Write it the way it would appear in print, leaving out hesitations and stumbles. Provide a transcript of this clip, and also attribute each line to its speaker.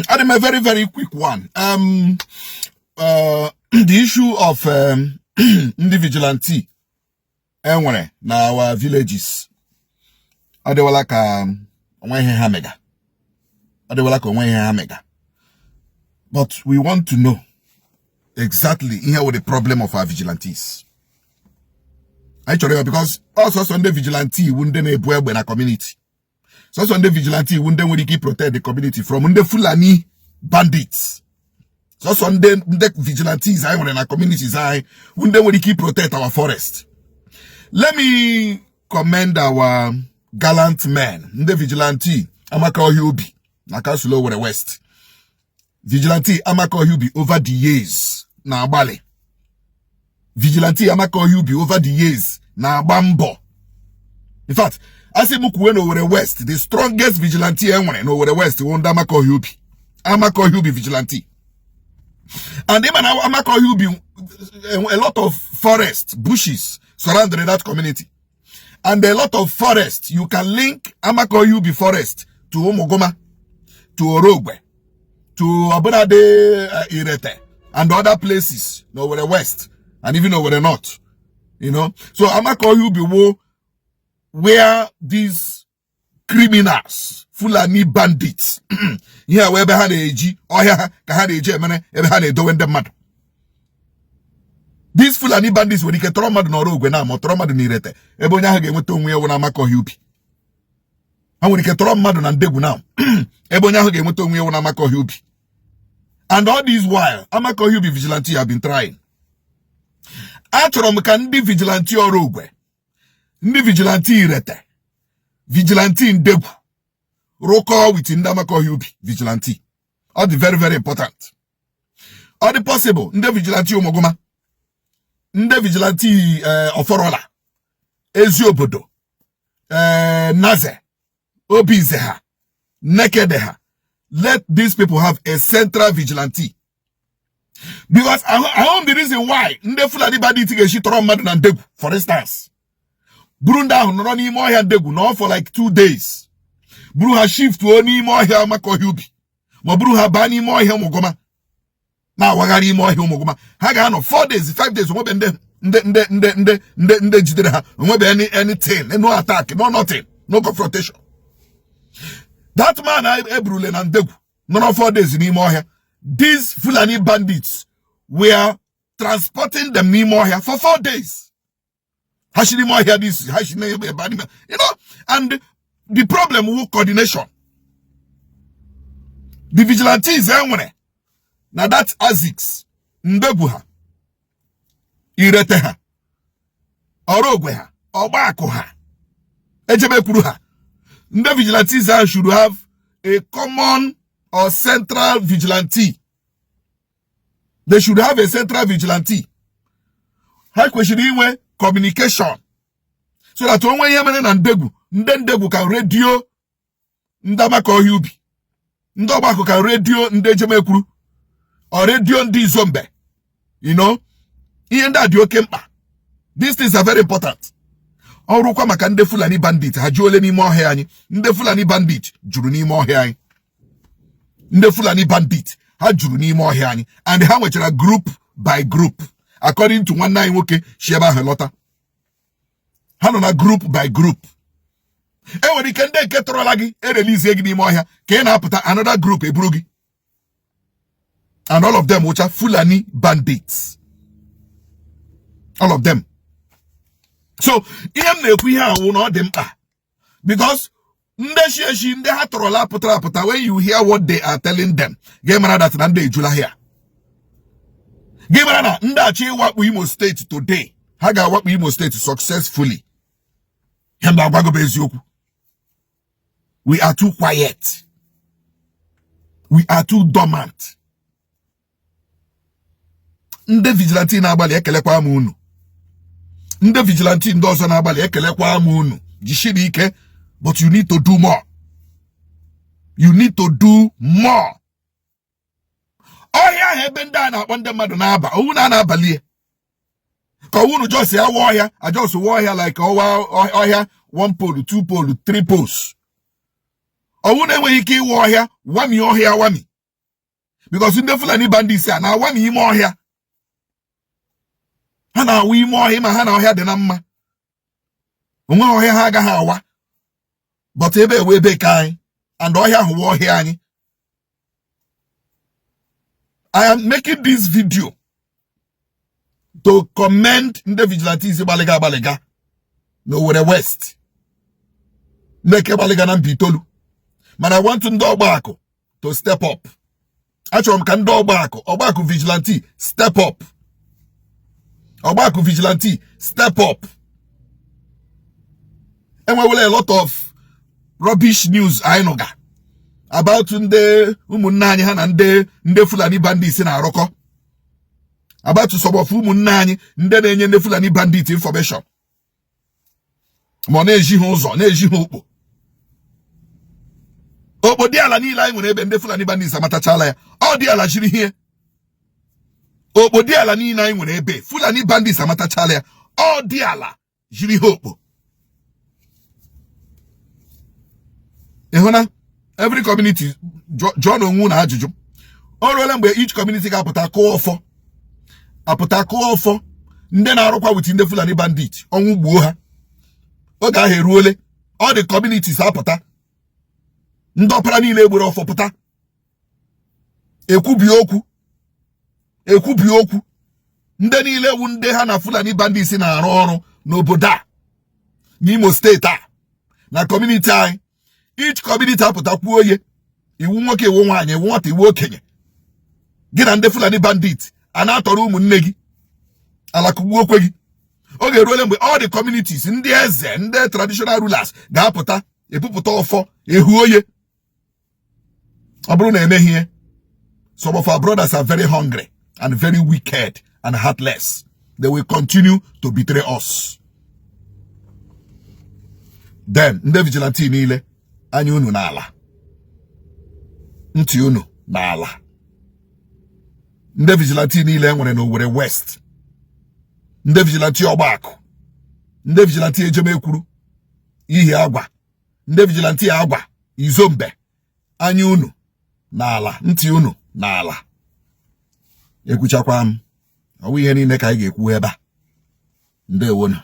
Speaker 1: Adam, a very, very quick one. The issue of ndị vigilante enwere na our villages, ọ dịwala ka onwe ihe ha mega. Ọ dịwala ka onwe ihe ha mega. But we want to know exactly ihe wụ the problem of our vigilantes. Anyị chọrọ ya because ọsọsọ ndị vigilante iwu ndị na-ebu egbe na community. Sọsọ ndị vigilante iwu ndị nwere ike protect the community from ndị Fulani bandits. Sọsọ ndị vigilantes anyị nwere na communities anyị bụ ndị nwere ike protect our forest. Let me commend our gallant men, ndị vigilante Amaka Ọhịa Ubi na Council Owerri West. Vigilante Amaka Ọhịa Ubi over the years na-agbalị. Vigilante Amaka Ọhịa Ubi over the years na-agba mbọ. In fact, asị m kwuwe, n'Owerri West, the strongest vigilante e nwere n'Owerri West wụ ndị Amaka Ọhịa Ubi. Amaka Ọhịa Ubi vigilante. And ịma na Amaka Ọhịa Ubi, a lot of forest, bushes surrounding that community. And a lot of forest, you can link Amaka Ọhịa Ubi forest to Umuguma, to Orogwe, to Obunade, Irete, and other places n'Owerri West, and even Owerri North. So Amaka Ọhịa Ubi wo where these criminals, Fulani bandits, ihe a wee ebe ha na-eji ọhịa ha ka ha na-eji emere ebe ha na-edowe ndị mmadụ. These Fulani bandits nwere ike tọrọ mmadụ n'ọrụ ogwe na ma tọrọ mmadụ n'Irete, ebe onye ahụ ga-enweta onwe ya wụ na Amaka Ọhịa Ubi. Ha nwere ike tọrọ mmadụ na Ndegwu na ebe onye ahụ ga-enweta onwe ya wụ na Amaka Ọhịa Ubi. And all this while, Amaka Ọhịa Ubi vigilante have been trying. Achọrọ m ka ndị vigilante ọrụ ogwe, ndị vigilante Irete, vigilante Ndegwu rụkọọ with ndị Amaka Ọhịa Ubi vigilante. Ọ dị very, very important. Ọ dị possible, ndị vigilante Ụmụgụma, ndị vigilante Ọfọrọla, Ezi Obodo, Naze, Obinze ha, Nekede ha, let these people have a central vigilante, because ahụ the reason why ndị Fulani bandit ga-esi tọrọ mmadụ na Ndegwu, for instance, buru ndị ahụ nọrọ n'ime ọhịa Ndegwu nọ for like 2 days, buru ha shiftuo n'ime ọhịa Amaka Ọhịa Ubi, ma buru ha baa n'ime ọhịa Ụmụgụma, na-awagharị ime ọhịa Ụmụgụma, ha ga-anọ 4 days, 5 days, onwebe ndị ndị ndị ndị ndị ndị ndị jidere ha, onwebe anything, no attack, no nothing, no confrontation. That man eburule na Ndegwu nọrọ 4 days n'ime ọhịa, these Fulani bandits were transporting them n'ime ọhịa for 4 days. Ha shi n'ime ọhịa this, ha shi n'ebe ebe n'ime, and the problem wu coordination. The vigilantes e nwere na that axis, Ndegwu ha, Irete ha, ọrụ ogwe ha, Ọgbakụ ha, Ejemekwuru ha, ndị vigilantes ahụ should have a common or central vigilante. They should have a central vigilante. Ha kwesịrị inwe communication so that onwe ihe mere na Ndegwu, ndị Ndegwu ka radio ndị Amaka Ọhịa Ubi, ndị Ọgbakọ ka radio ndị Ejemekwuru, ọ radio ndị Izombe. Ihe ndị a dị oke mkpa. These things are very important. Ọrụkwa maka ndị Fulani bandit, ha juole n'ime ọhịa anyị. Ndị Fulani bandit juru n'ime ọhịa anyị. Ndị Fulani bandit ha juru n'ime ọhịa anyị, and ha nwechara group by group. According to nwanne anyị nwoke si ebe ahụ lọta, ha nọ na group by group. E nwere ike ndị nke tọrọla gị erelizie gị n'ime ọhịa, ka ị na-apụta, another group eburu gị, and all of them wụcha Fulani bandits, all of them. So ihe m na-ekwu ihe awụ na ọ dị mkpa because ndị shi eshi, ndị ha tọrọla pụtara apụta, when you hear what they are telling them, gị mara that na ndị ejula here. Gị mara na ndị achọ ịwakpo Imo Steeti today, ha ga-awakpo Imo Steeti successfully. Ihe m na-agwago bụ eziokwu. We are too quiet, we are too dormant. Ndị vigilante na-agbalị, ekelekwa m unu. Ndị vigilante ndị ọzọ na-agbalị, ekelekwa m unu. Jisiri ike, but you need to do more, you need to do more. Ọhịa ahụ ebe ndị a na-akpọ ndị mmadụ na-aba owu na na-abalị ka owunu just ya wa ọhịa, a just wa ọhịa like ọwa ọhịa, one pole, two pole, three poles. Ọnwụ na-enweghị ike ịwa ọhịa, wami ọhịa wami, because ndị Fulani bandits a na-awami ime ọhịa. Ha na-awa ime ọhịa, ma ha na ọhịa dị na mma. Onweghị ọhịa ha agaghị awa, but ebe ewe ebe ka anyị and ọhịa ahụ wụ ọhịa anyị. I am making this video to commend ndị vigilantes gbalịga agbalịga na Owerri West, ndị gbalịga na Mbaitolu, mana I want ndị Ọgbakụ to step up. Achọrọ m ka ndị Ọgbakụ, Ọgbakụ vigilante, step up. Ọgbakụ vigilante, step up. Enwewela a lot of rubbish news anyị nụga about ndị ụmụnne anyị ha na ndị Fulani bandits na-arụkọ, about some of ụmụnne anyị ndị na-enye ndị Fulani bandit information, ma ọ na-eji ha ụzọ, na-eji ha okpo okpo dị ala niile anyị nwere ebe ndị Fulani bandits amatachala ya. Ọ dị ala jiri ihe okpo dị ala niile anyị nwere ebe Fulani bandits amatachala ya. Ọ dị ala jiri ihe okpo. Ị hụ na every community jụọ na onwe na ajụjụ. O ruola mgbe each community ga-apụta kụọ ọfọ, apụta kụọ ọfọ. Ndị na-arụkwa with ndị Fulani bandit, ọnwụ gbuo ha. Oge ahụ eruole. All the communities apụta, ndị ọpara niile egbere ọfọ pụta, ekwubi okwu, ekwubi okwu. Ndị niile wu ndị ha na Fulani bandits na-arụ ọrụ n'obodo a, n'Imo steeti a, na community anyị, each community apụta kwuo oye iwu nwoke, iwu nwaanyị, iwu nwata, iwu okenye, gị na ndị Fulani bandit a na-atọrọ ụmụnne gị, alakụgbuo okwe gị. Oge eruole mgbe all the communities, ndị eze, ndị traditional rulers ga-apụta epupụta ọfọ ehu oye. Ọ bụrụ na emeghị ihe, some of our brothers are very hungry and very wicked and heartless. They will continue to betray us. Then ndị vigilante niile, anya unu n'ala, ntị unu n'ala. Ndị vigilante niile e nwere n'Owerri West, ndị vigilante Ọgbakụ, ndị vigilante Ejemekwuru, Ihi Agwa, ndị vigilante Agwa Izombe, anya unu n'ala, ntị unu n'ala. Ekwuchakwa m, ọ wụ ihe niile ka anyị ga-ekwu ebe a. Ndewonu.